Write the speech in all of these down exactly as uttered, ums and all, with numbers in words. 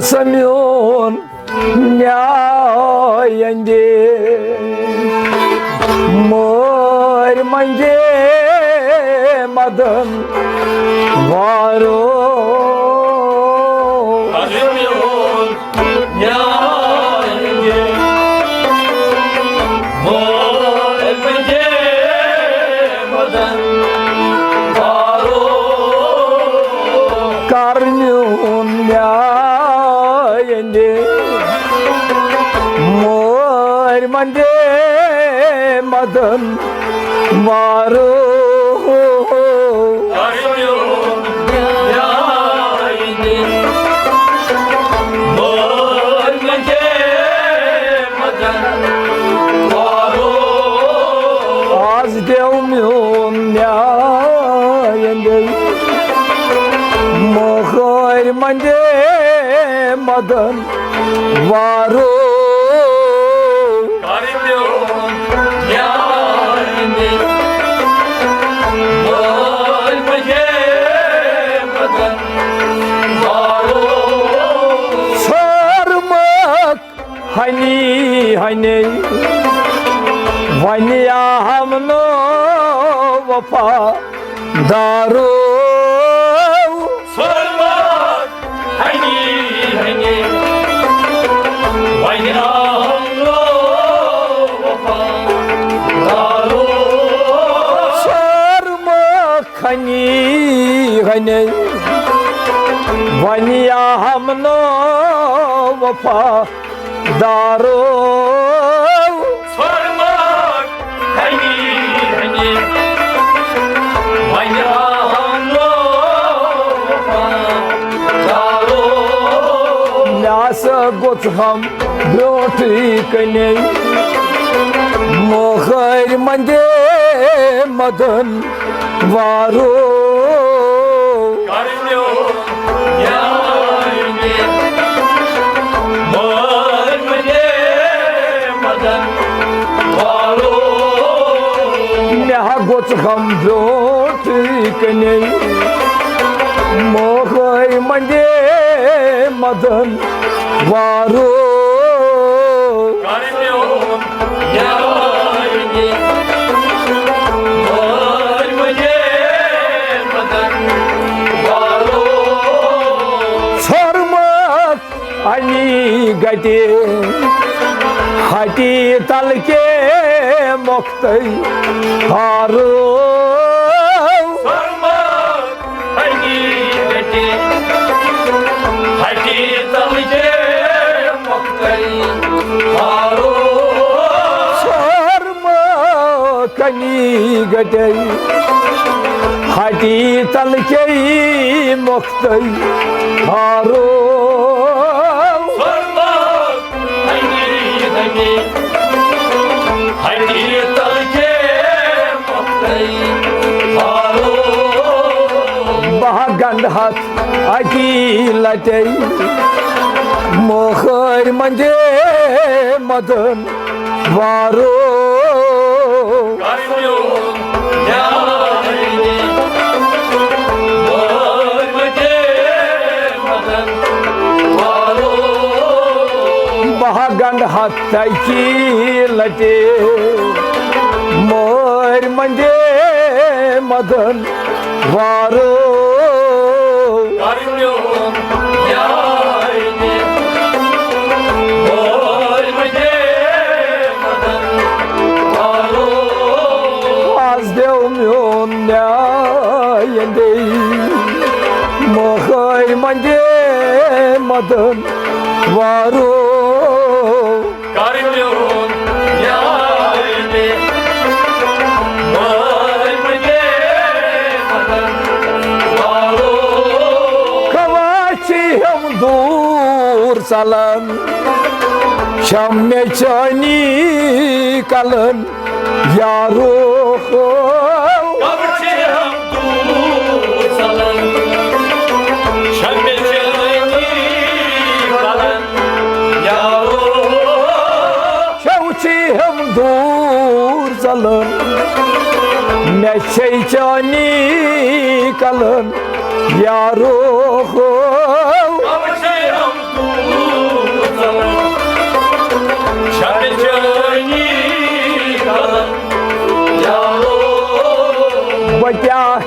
سمیون نیاے اندے، مٲرۍ منجے مدن وارو۔ کر میون نیاے اندے، مٲرۍ منجے مدن وارو۔ آز دیو میون نیاے اندے، مٲرۍ منجے مدن وارو۔ سرمک ہنی ہنے، ونیا ہم نو وفا دارو۔ سرمک ہنی ہنے، ونیا ہم نو وفا دارو۔ سرمک ہنی ہنے، ونیا ہم نو وفا دارو۔ سرمک ہنی ہنے، ونیا ہم نو وفا دارو۔ مےٚ ہسا گوٚژھ ہم برونٛٹھٕے کنے، مٲرۍ منجے مدن وارو۔ مےٚ ہا گوٚژھ ہم برونٛٹھٕے کنے، مٲرۍ منجے مدن وارو۔ سرمک انی گٹے ہٹی تل کے مختئی ہارو۔ سرمک انی گٹے ہٹی تل کے مختئی ہارو۔ بہا گنڈ ہتھ اکی لٹے، مٲرۍ منجے مدن وارو۔ بہا گنڈ ہتھ تکی لٹے، مٲرۍ منجے مدن وارو۔ آز دیو میون نیاے اندے، مٲرۍ منجے مدن وارو۔ کوا چھی ہم دور ژلان، شم مے چانی کلن یارو۔ چھو چھی ہم دور ژلان، مے چھے چانی کلن یارو۔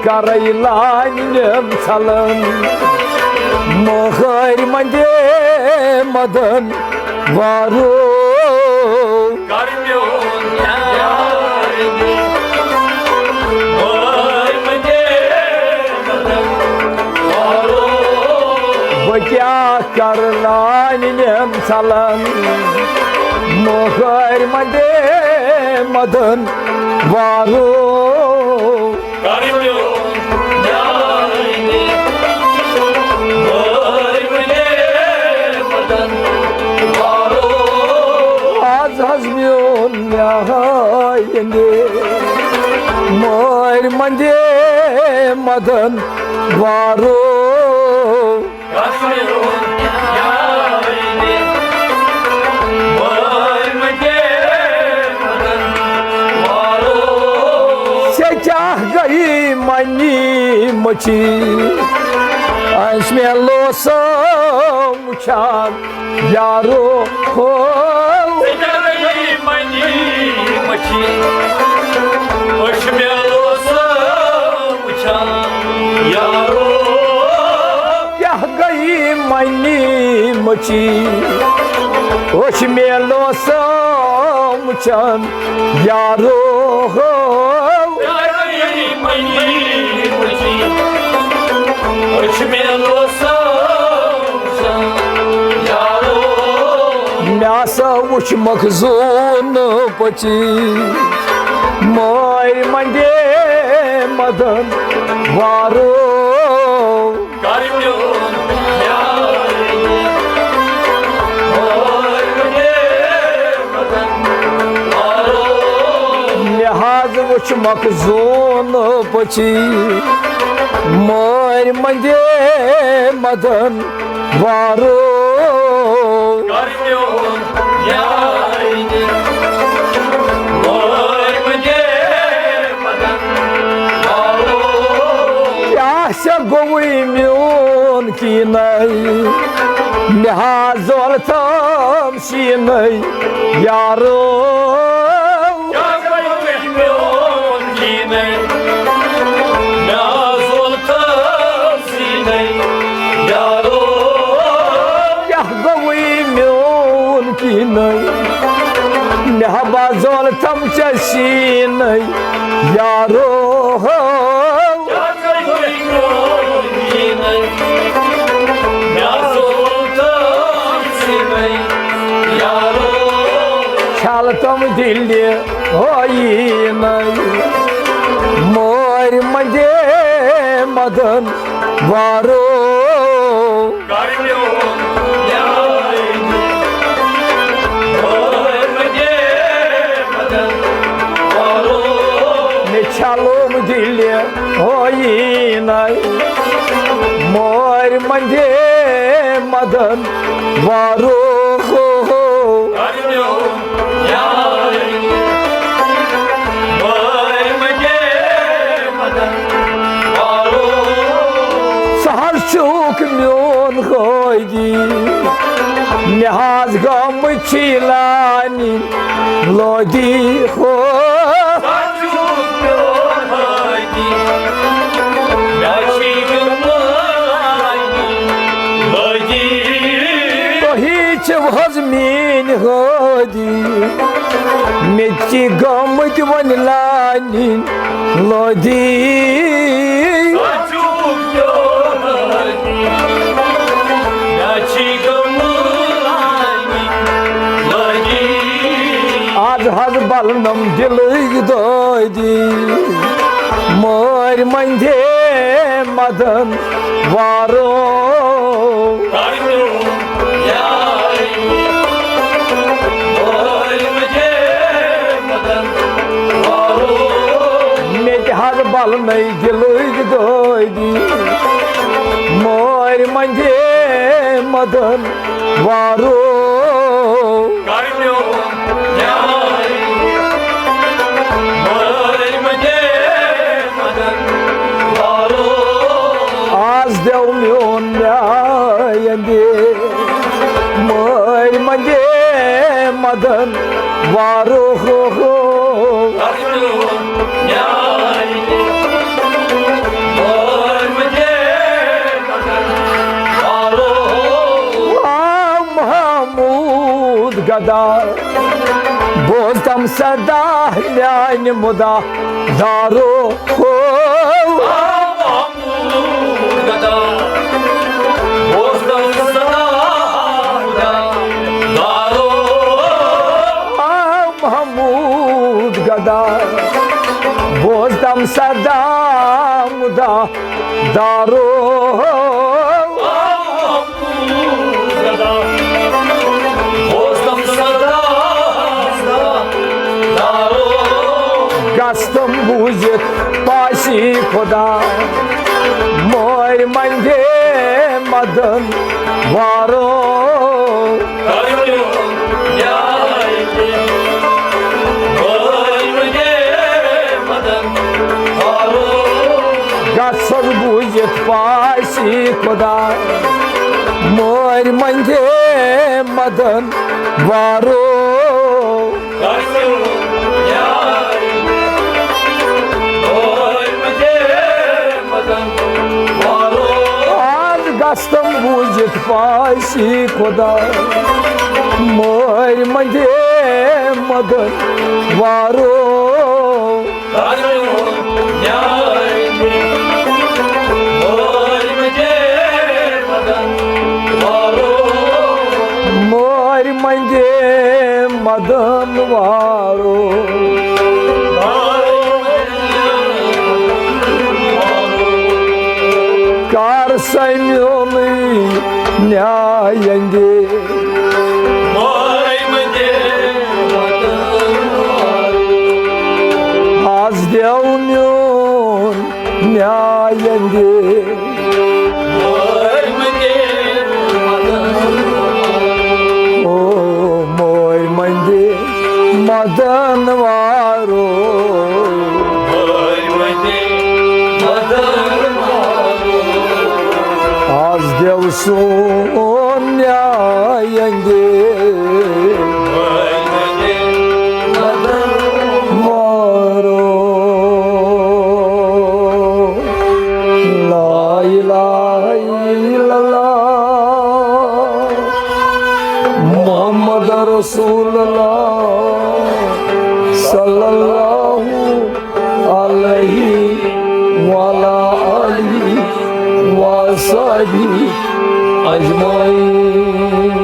کرے لانہِ نٮ۪م ژھلن، مہر مندے مدن وارو۔ کر میون یار، مہر مندے مدن وارو۔ بہٕ کیٛاہ کرٕ لانہِ نٮ۪م ژھلن، مہر مندے مدن وارو۔ کر میون یار، مہر مندے مدن وارو۔ آز حظ میون یار، مہر مندے مدن وارو۔ ژےٚ کیٛاہ گٔیی منی مٔچی؟ أسۍ مےٚ لوسہٕ وٕچھان یارو ہو۔ أسۍ مےٚ لوسہٕ وٕچھان یارو۔ کیٛاہ گٔیی منی مٔچی؟ أچھ میلو سمچن یارو ہو۔ کیٛاہ گٔیی منی مٔچی؟ أچھ میلو سمچن یارو۔ مےٚ ہسا وٕچھ مخزوٗن پٔچی، مٲرۍ مندے مدن وارو۔ کر میون یار، مٲرۍ مندے مدن وارو۔ مےٚ حظ وٕچھ مخزوٗن پٔچی، مٲرۍ مندے مدن وارو۔ کر میون یار، مٲرۍ مندے مدن وارو۔ کیٛاہ سا گوٚوُے میون کینَے؟ مےٚ ہا زولتم سیٖنَے یارو۔ کیٛاہ گوٚوُے میون کینَے؟ مےٚ ہا زولتم سیٖنَے یارو۔ کیٛاہ گوٚوُے میون کینَے؟ مےٚ ہا زولتم ژےٚ سیٖنَے یارو۔ چھل تم دِلہِ ہویی نَے، مٲرۍ مندے مدن وارو۔ مےٚ چھلوم دِلہِ ہویی نَے، مٲرۍ مندے مدن وارو۔ سہل چھُکھ میون ہٲدی، مےٚ حظ گٔمٕژ چھِ لانہِ لٲدی ہو۔ تُہی چھِو حظ میٲنۍ ہٲدی، مےٚ تہِ گٔمٕتۍ وۄنۍ لانہِ لٲدی۔ آز حظ بلنم دِلٕکۍ دٲدی، مٲرۍ مندے مدن وارو۔ مےٚ تہِ حظ بلنَے دِلٕکۍ دٲدی، مٲرۍ مندے مدن وارو۔ آز دیو میون میاندے، مٲرۍ مندے مدن وارو۔ ہو ہو۔ بوزتم صدا میانہِ مُدا دارو۔ آ محمود گدا، بوزتم صدا مُدا دارو۔ گژھتم بوٗزِتھ پاسی خدا، مٲرۍ مندے مدن وارو۔ گژھن بوٗزِتھ پاسی خدا، مٲرۍ مندے مدن وارو۔ آز گژھتم بوٗزِتھ پاسی خدا، مٲرۍ مندے مدن وارو۔ مٲرۍ مندے مدن وارو۔ کر سا میونُے نیاے اندے۔ آز دیو میون نیاے اندے۔ او مٲرۍ مندے مدن وارو۔ آز دیو سون نیاے اندے۔ وارو۔ لا الہ الا اللہ محمد رسول اللہ صلی اللہ علیہ وعلی آلہ وصحبہ اجمعین۔